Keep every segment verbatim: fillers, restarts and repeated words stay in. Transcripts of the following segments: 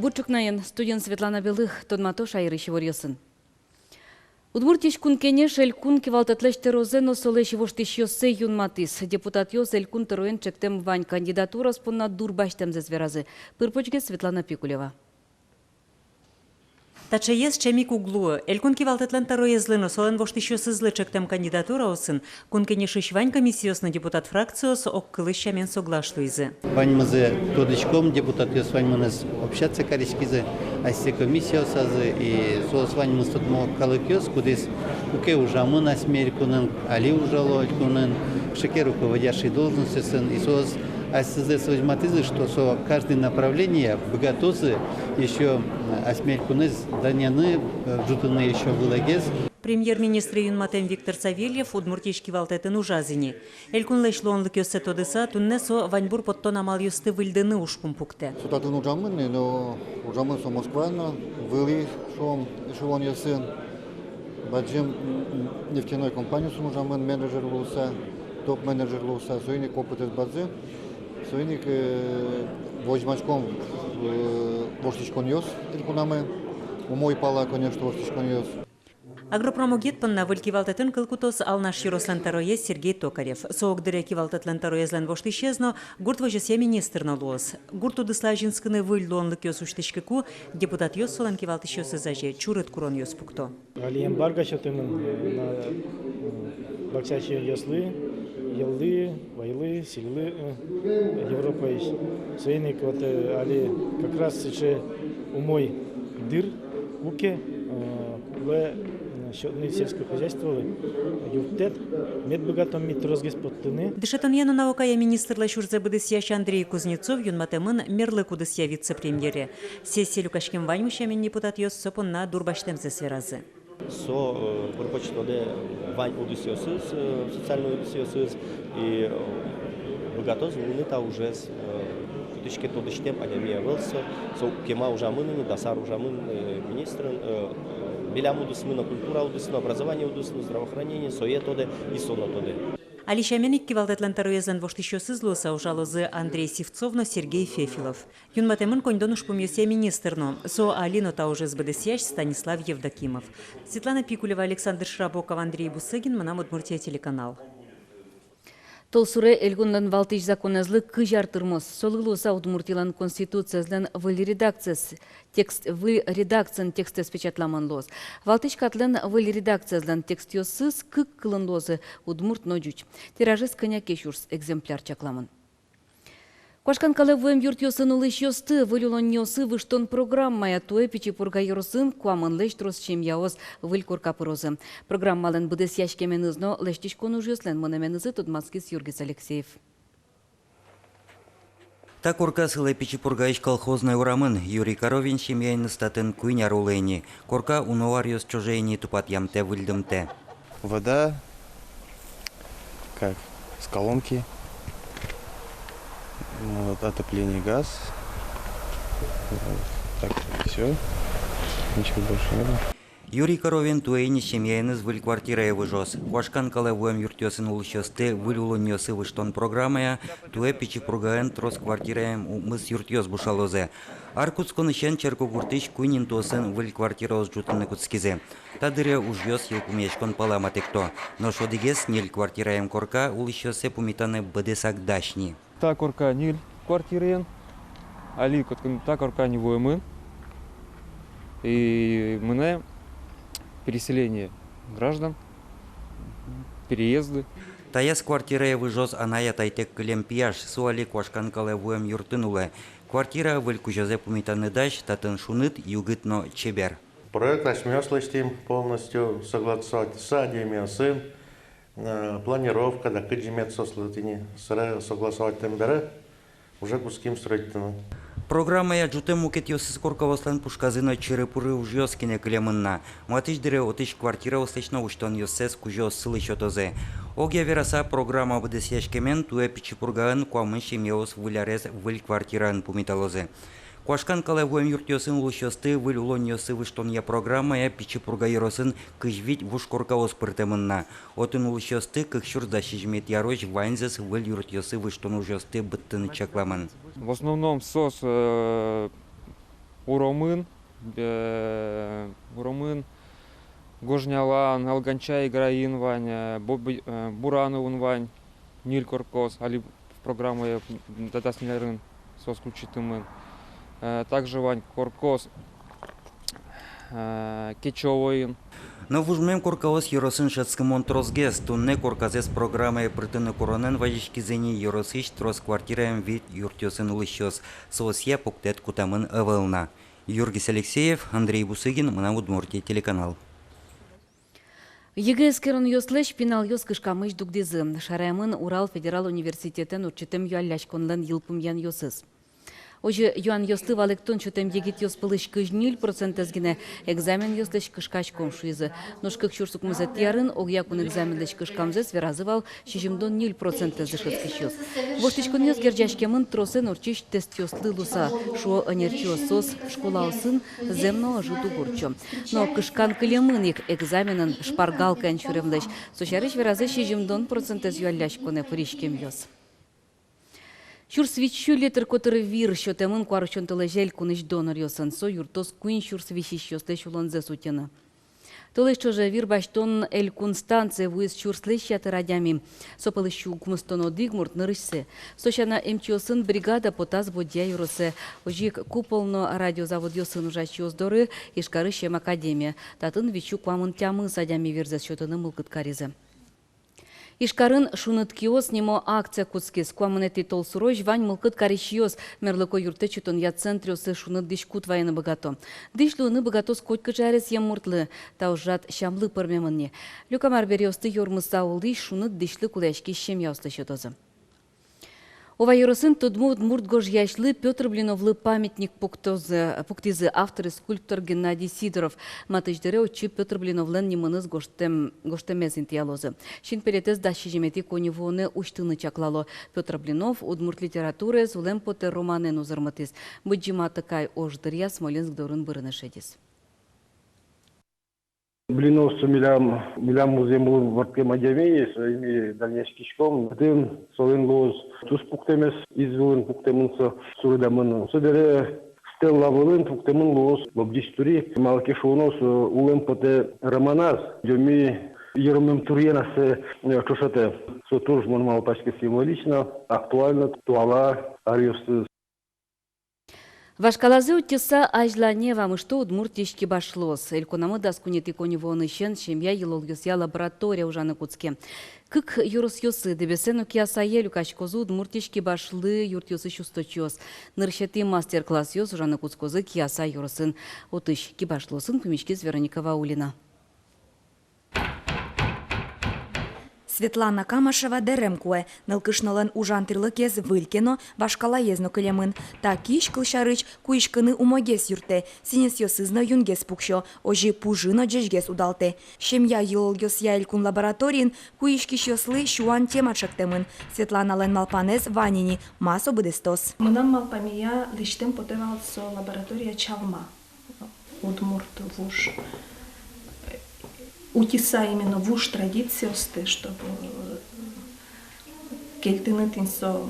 Бур ӵукнаен, студиын Светлана Белых. Тодмато шаерысь иворъёсын. Удмуртиысь Кун Кенеш Элькун кивалтэтлэсь тӧрозэ но солэсь воштӥсьёссэ юнматӥз. Депутатъёс Элькун тӧроен ӵектэм вань кандидатураос понна дурбасьтэмзэс веразы. Пыр-почгес Светлана Пикулева. Таӵеез ӵем ик уг луы. Элькун кивалтэтлэн тӧроезлы но солэн воштӥсьёсызлы ӵектэм кандидатураосын Кун Кенешысь вань комиссиос но депутат фракциос огкылысь сямен соглаш луизы. Ваньмызэ тодӥськом, депутатъёс ваньмыныз общаться кариськизы асьсэ комиссиосазы, и соос ваньмыз тодмо калыкъёс, кудӥз куке ужамын асьме элькунын, али ужало элькунын, кыӵе ке руководящий должностьёсын, и соос асьсэзэс возьматӥзы, что со каждый направление быгатозы ещё, м, асьме элькунэз данъяны, э, ӝутыны ещё вылэгес. Премьер-министрэ юнматэм Виктор Савельев Удмуртиысь кивалтэтын ужаз ини. Элькунлэсь луонлыкъёссэ тодыса, туннэ со ваньбур поттон амалъёсты выльдыны ужпум пуктэ. Со татын ужамын ни, но ужамын со Москваын но, вылӥ, шуом, эшелонъёсын, бадӟым, м, м, нефтяной компаниосын ужамын, менеджер луыса, топ-менеджер луыса, соин ик опытэз бадӟым, соин ик, э, возьмаськом, э, воштӥськонъёс элькунамы, умой пала, конечно, воштӥськонъёс. Агропромогет понна выль кивалтэтын кыл кутоз Алнаш ёрослэн тӧроез Сергей Токарев. Со огдыре кивалтэтлэн тӧроезлэн воштӥсез но, гурт возёсъя министр но луоз. Гурт удыслы азинскыны выль луонлыкъёс усьтӥськыку, депутатъёс солэн кивалтӥсьёсыз азе чурыт куронъёс пукто. Али эмбарго сётэмын на, м, бакчасиёслы, йӧллы, вайлы, сӥльлы, э, Европаысь. Соин ик вот, э, али как раз сыӵе умой дыр, куке, э, кулэ, э, сётыны сельское хозяйстволы юрттэт, мед быгатом ми тросгес поттыны. Дышетонъя но наукая министрлэсь ужзэ быдэсъясь Андрей Кузнецов юнматэмын мерлык удысъя вице-премьере. Сессие люкаськем ваньмыз сямен депутатъёс со понна дурбасьтэмзэс веразы. Со, э, пыр-поч тодэ вань удысъёсыз, э, социальной удысъёсыз, и, э, быгатоз луыны та ужез, э, кытысь ке тодӥсьтэм адями ӧвӧл со, со кема ужамын ини, дас ар ужамын, э, министрын, э, э, милям удысмы но, культура удысмы но, образование удысмы но, здравоохранение, сое тодэ, и со но тодэ. Али сямен ик кивалтэтлэн тӧроезлэн воштӥсьёсыз луыса ужалозы Андрей Сивцов но Сергей Фефилов. Юнматэмын коньдон ужпумъёсъя министр но, со али но та ужез быдэсъясь Станислав Евдокимов. Светлана Пикулева, Александр Широбоков, Андрей Бусыгин, «Мынам Удмуртие» телеканал. Толсуре Элькунлэн валтӥсь законэзлы кызь ар тырмоз. Солы луыса Удмуртилэн Конституциезлэн выль редакциез текст, выль редакциын текстэз печатламын луоз. Валтӥсь катлэн выль редакциезлэн текстъёсыз кык кылын луозы: удмурт но ӟуч. Тиражез кӧня ке сюрс экземпляр чакламын. Куашкан калэ вуэм юртъёсын улӥсьёсты выль улонниосы выжтон программая туэ Пичи Пурга ёросын куамынлэсь трос семьяос выль корка пырозы. Программалэн быдэсъяськеменыз но лэсьтӥськон ужъёслэн мынэменызы тодматскиз Юргис Алексеев. Та корка сылэ Пичи Пургаысь Колхозной урамын. Юрий Коровин семьяеныз татын куинь ар улэ ини. Корка уно аръёс ӵоже ини тупатъямтэ, выльдымтэ. Вода, как, с колонки. Вот, отопление, газ. Так, всё. Ничего больше не было. Юрий Коровин туэ ини семьяеныз выль квартирае выжоз. Куашкан калэ вуэм юртъёсын улӥсьёсты выль улонниосы выжтон программая туэ Пичи Пургаын трос квартираем укмыс юртъёс бушалозы. Ар кутсконысен Черкогуртысь куинь интыосын выль квартираос ӝутыны кутскизы. Та дыре ужъёс йылпумъяськон пала матыкто. Нош одӥгез, ньыль квартираем корка, улӥсьёссэ пумитаны быдэсак дась ни. Та корка ньыль квартираен, али котькуд та корка ни вуэмын. И мынэ переселение граждан, переезды. Таяз квартирае выжоз анай-атайтэк кылем пияш, со али Куашкан калэ вуэм юртын улэ. Квартира выль кузёзэ пумитаны дась, татын шуныт, югыт но чебер. Проект асьмеос лэсьтӥм полностью, согласовать со адямиосын, э, планировка да кызьы мед соослы тӥни сыре согласовать тӥни бере, уже кутским строить тыны. Программая ӝутэм мукетъёсыз коркаослэн пушказы но чыры-пуры ужъёс гинэ кылемын на. Матысь дыре отысь квартираослэсь но усьтонъёссэс кузёоссылы сётозы. Огъя вераса, программа быдэсъяськемен туэ Пичи Пургаын куамын семьяос выль арез выль квартираын пумиталозы. Куашкан калэ вуэм юртъёсын улӥсьёсты выль улонниосы выжтонъя программая Пичи Пурга ёросын кызь вить вуж коркаос пыртэмын на. Отын улӥсьёсты кык сюрс дас сизьыметӥ арозь ваньзэс выль юртъёсы выжтон ужъёсты быдтыны чакламын. В основном соос, э, Уромын, э, уромын Гожнялан, Алганча Играин вань, э, Боб-, э, Бурановын вань ньыль коркаос, али в программае, м, дас ньыль арын соос включитэмын. Э, также вань коркаос, э, Кечёвоын. Но вужмем коркаос ёросын шӧдскымон тросгес. Туннэ корказэс программае пыртыны куронэн вазиськизы ни ёросысь трос квартираем вить юртъёсын улӥсьёс. Соосъя пуктэт кутэмын ӧвӧл на. Юргис Алексеев, Андрей Бусыгин, «Мынам Удмуртие» телеканал. ЕГЭ эскеронъёслэсь пиналъёс кышкамысь дугдӥзы. Шараямын Урал федерал университетэн ортчытэм юалляськонлэн йылпумъянъёсыз. Озьы юанъёслы валэктон сётэм егитъёс пӧлысь кызь ньыль процентэз гинэ экзаменъёслэсь кышкаськом шуизы. Нош кык сюрс укмысэтӥ арын огъякун экзаменлэсь кышкамзэс веразы вал сизьымдон ньыль процентэз дышетскисьёс. Воштӥськонъёс герӟаськемын тросэн ортчись тестъёслы луыса, шуо ӧнерчиос. Соос школаосын зэм но ӧжыт уг ортчо. Но кышкан кылемын ик экзаменын шпаргалкаен сюремлэсь. Со сярысь веразы сизьымдон процентэз юалляськонэ пыриськемъёс. Сюрс вить сю литр котыр вир сётэмын куарусён толэзе элькунысь доноръёсын. Со юрттоз куинь сюрс висисьёслэсь улонзэс утьыны. Толэзь ӵоже вир басьтон элькун станцие вуиз сюрслэсь ятыр адями. Со пӧлысь сю укмыстон одӥг мурт нырысьсэ. Со сяна эмчиосын бригада потаз Бӧдья ёросэ. Озьы ик «Купол» но радиозаводъёсын ужасьёс доры Ижкарысь эм академия. Татын вить сю куамын тямыс адями вирзэс сётыны мылкыд каризы. Ижкарын «Шуныт киос» нимо акция кутскиз. Куамынэтӥ толсурозь вань мылкыд карисьёс мерлыко юрттэт сётонъя центръёсы шуныт дӥськут вайыны быгато. Дӥсь луыны быгатоз котькыӵе аресъем муртлы, та ужрад сямлы пӧрмемын ни. Люкам арбериосты ёрмыса улӥсь шуныт дӥсьлы кулэяськись семьяослы сётозы. Ува ёросын тодмо удмурт гожъясьлы Пётр Блиновлы памятник пуктозы, пуктӥзы автор и скульптор Геннадий Сидоров. Матысь дыре отчы Пётр Блиновлэн нимыныз гожтэм, гожтэмез интыялозы. Синпелетэз дас сизьыметӥ коньывуонэ усьтыны чаклало. Пётр Блинов удмурт литератураез «Улэм потэ» романэн узырмытӥз. Быдӟым Атыкай ож дыръя Смоленск дорын бырыны шедиз. Блинов со милям, милям музъем вылын вордскем адями, соин ми дальняськиськом. Татын солэн луоз туспуктэмез, из вылын пуктэмын со, суредамын. Собере стелла вылын пуктэмын луоз лобӟись тури. Малы ке шуоно, со «Улэм потэ» романаз адями йыромем туръен ассэ, э, ӵошатэ. Со туж, мон малпасько, символично, актуально туала аръёсы. Вашкалазэ утьыса азьлане вамышто Удмуртиысь кибашлыос. Элькунамы дас куинетӥ коньывуонысен семья йылолъёсъя лаборатория ужаны кутске. Кык ёросъёсы, Дэбесэн но Киясае, люкаськозы Удмуртиысь кибашлы юртъёсысь усточиос. Нырысетӥ мастер-классъёс ужаны кутскозы Кияса ёросын. Отысь кибашлыосын пумиськиз Вероника Ваулина. Светлана Камашева дэрем куэ. Нылкышнолэн ужан тӥрлыкез выль ке но, вашкалаез но кылемын. Та киысь, кылсярысь, куиськыны умойгес юрттэ, сӥньысъёсыз но юнгес пуксё, озьы пужы но ӟечгес удалтэ. Семья йылолъёсъя элькун лабораториын куиськисьёслы сюан тема чектэмын. Светланалэн малпанэз вань ини, ма со быдэстоз. Мынам малпамея, лэсьтэм потэ вал со лаборатория Чалма. Удмурт вуж, утьыса именно вуж традициосты, чтобы кельтыны тӥни со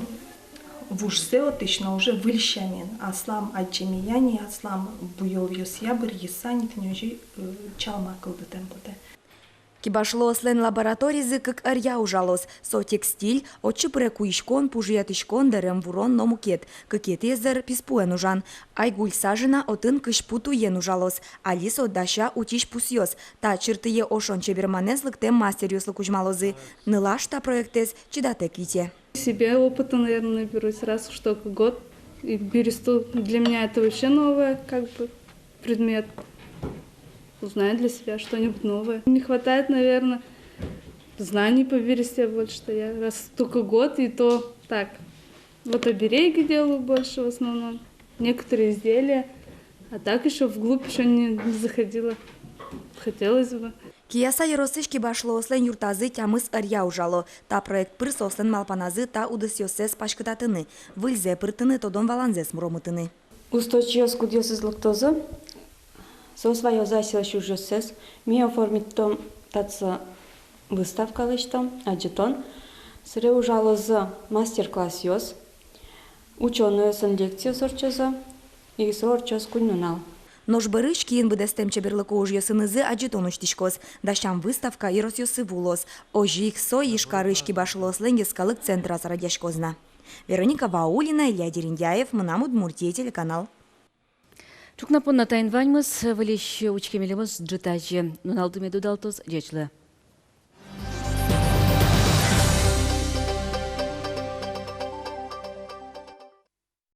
вужсэ отысь, но уже выль сямен, аслам адӟемъя ни, аслам буёлъёсъя быръыса ни, тӥни озьы, э, Чалма кылдытэм потэ. Кибашлыослэн лабораторизы кык ӧръя ужалоз. Со текстиль, отчы пыре куиськон, пужыятӥськон, дэрем вурон но мукет. Кыкетӥез дыр писпуэн ужан. Айгуль Сажина отын кызьпу туен ужалоз. Али со дася утись пусъёс. Та чыртые ошон чеберманэз лыктэм мастеръёслы кузьмалозы. Нылаш та проектэз чидатэк вите. Себе опыта, наверное, наберусь, раз уж только год. И бересту, для меня это вообще новое, как бы, предмет. Узнаю для себя что-нибудь новое. Не хватает, наверное, знаний по бересте больше, что я, раз только год, и то так. Вот обереги делаю больше в основном, некоторые изделия. А так ещё вглубь ещё не, не заходила. Хотелось бы. Кияса ёросысь кибашлыослэн юртазы тямыс ӧръя ужало. Та проект пыр соослэн малпаназы та удысъёссэс паськытатыны, выльзэ пыртыны, тодон-валанзэс муромытыны. Усточиос, кудъёсыз лыктозы, соос ваёзы асьсэлэсь ужъёссэс. Ми оформить каром татчы, выставка лэсьтом, адӟытон. Собере ужалозы мастер-классъёс, учёнойёсын лекциос ортчозы. И со ортчоз куинь нунал. Нош бӧрысь киын быдэстэм чеберлыко ужъёсынызы адӟытон усьтӥськоз. Дасям выставка ёросъёсы вуоз. Озьы ик со Ижкарысь кибашлыослэн йӧскалык центраз радъяськоз на. Вероника Ваулина, Илья Дерендяев, «Мынам Удмуртие» телеканал. Ӵукна понна таин ваньмыз. Выльысь учке милемыз ӝытазе. Нуналды мед удалтоз. Ӟеч луэ.